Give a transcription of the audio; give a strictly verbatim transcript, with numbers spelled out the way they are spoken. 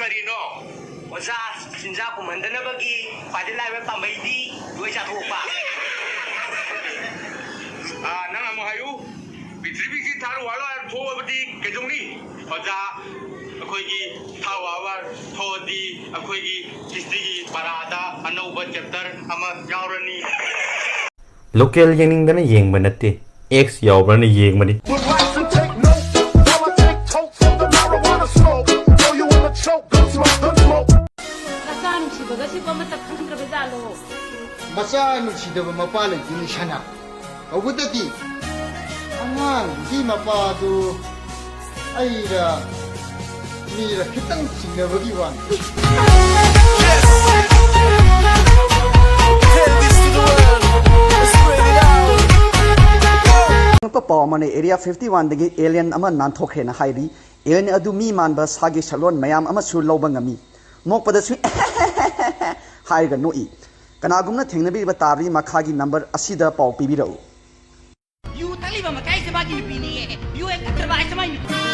ꯀꯔꯤꯅꯣ? ꯑꯣꯖꯥ, ꯆꯤꯟꯖꯥꯛ ꯄꯨꯝꯍꯟꯗꯅꯕꯒꯤ ꯈ꯭ꯋꯥꯏꯗꯒꯤ ꯂꯥꯏꯕ ꯄꯥꯝꯕꯩꯗꯤ ꯂꯣꯏ ꯆꯥꯊꯣꯛꯄ꯫ ꯑꯥ, ꯅꯪ ꯑꯃꯨꯛ ꯍꯥꯏꯌꯨ꯫ ꯄ꯭ꯔꯤꯊꯤꯕꯤꯒꯤ ꯊꯥꯔ ꯋꯥꯔꯜ ꯋꯥꯔ ꯊꯣꯛꯑꯕꯗꯤ ꯀꯩꯗꯧꯅꯤ? ꯑꯣꯖꯥ, ꯑꯩꯈꯣꯏꯒꯤ ꯊꯥꯔ ꯋꯥꯔꯜ ꯋꯥꯔ ꯊꯣꯛꯑꯗꯤ ꯑꯩꯈꯣꯏꯒꯤ ꯍꯤꯁꯇ꯭ꯔꯤꯒꯤ ꯄꯔꯥꯗ ꯑꯅꯧꯕ ꯆꯦꯞꯇꯔ ꯑꯃ ꯌꯥꯎꯔꯅꯤ꯫ ꯂꯣꯀꯦꯜ ꯌꯦꯡꯅꯤꯡꯗꯅ ꯌꯦꯡꯕ ꯅꯠꯇꯦ, ꯑꯦꯛꯁ ꯌꯥꯎꯕ꯭ꯔꯅ ꯌꯦꯡꯕꯅꯤ꯫ Relax and take note while I take toke from the marijuana smoke. Throw you in the choke, gun smoke, gun smoke. ꯅꯆꯥ ꯅꯨꯡꯁꯤꯕꯒꯁꯤꯕꯨ ꯑꯃꯠꯇ ꯈꯪꯗ꯭ꯔꯕ ꯖꯥꯠꯂꯣ? ꯃꯆꯥ ꯅꯨꯡꯁꯤꯗꯕ ꯃꯄꯥ ꯂꯩꯇꯦꯅꯦ ꯁꯅꯥ꯫ ꯇꯧꯕꯇꯗꯤ ꯑꯉꯥꯡꯗꯨꯒꯤ ꯃꯄꯥꯗꯨ ꯑꯩꯔ ꯃꯤꯔ ꯈꯤꯇꯪ ꯆꯤꯡꯅꯕꯒꯤ ꯋꯥꯅꯤ꯫ ꯑꯉꯛꯄ ꯄꯥꯎ ꯑꯃꯅ ꯑꯦꯔꯤꯌꯥ ꯐꯤꯐꯇꯤ ꯋꯥꯟꯗꯒꯤ ꯑꯦꯂꯤꯌꯟ ꯑꯃ ꯅꯥꯟꯊꯣꯛꯈ꯭ꯔꯦꯅ ꯍꯥꯏꯔꯤ꯫ ꯑꯦꯂꯤꯌꯟ ꯑꯗꯨ ꯃꯤ ꯃꯥꯟꯕ ꯁꯥꯒꯤ ꯁꯛꯂꯣꯟ ꯃꯌꯥꯝ ꯑꯃꯁꯨ ꯂꯧꯕ ꯉꯝꯃꯤ꯫ ꯅꯣꯛꯄꯗꯁꯨ ꯍꯥꯏꯔꯒ ꯅꯣꯛꯏ꯫ ꯀꯅꯥꯒꯨꯝꯅ ꯊꯦꯡꯅꯕꯤꯔꯕ ꯇꯥꯔꯕꯗꯤ ꯃꯈꯥꯒꯤ ꯅꯝꯕꯔ ꯑꯁꯤꯗ ꯄꯥꯎ ꯄꯤꯕꯤꯔꯛꯎ꯫ ꯌꯨ ꯊꯛꯂꯤꯕ ꯃꯈꯩꯁꯦ ꯃꯥꯒꯤ ꯅꯨꯄꯤꯅꯤꯌꯦ꯫ ꯌꯨ ꯍꯦꯛ ꯊꯛꯇ꯭ꯔꯕ ꯍꯥꯏꯁꯦ ꯃꯥꯒꯤ ꯅꯨꯄꯤ꯫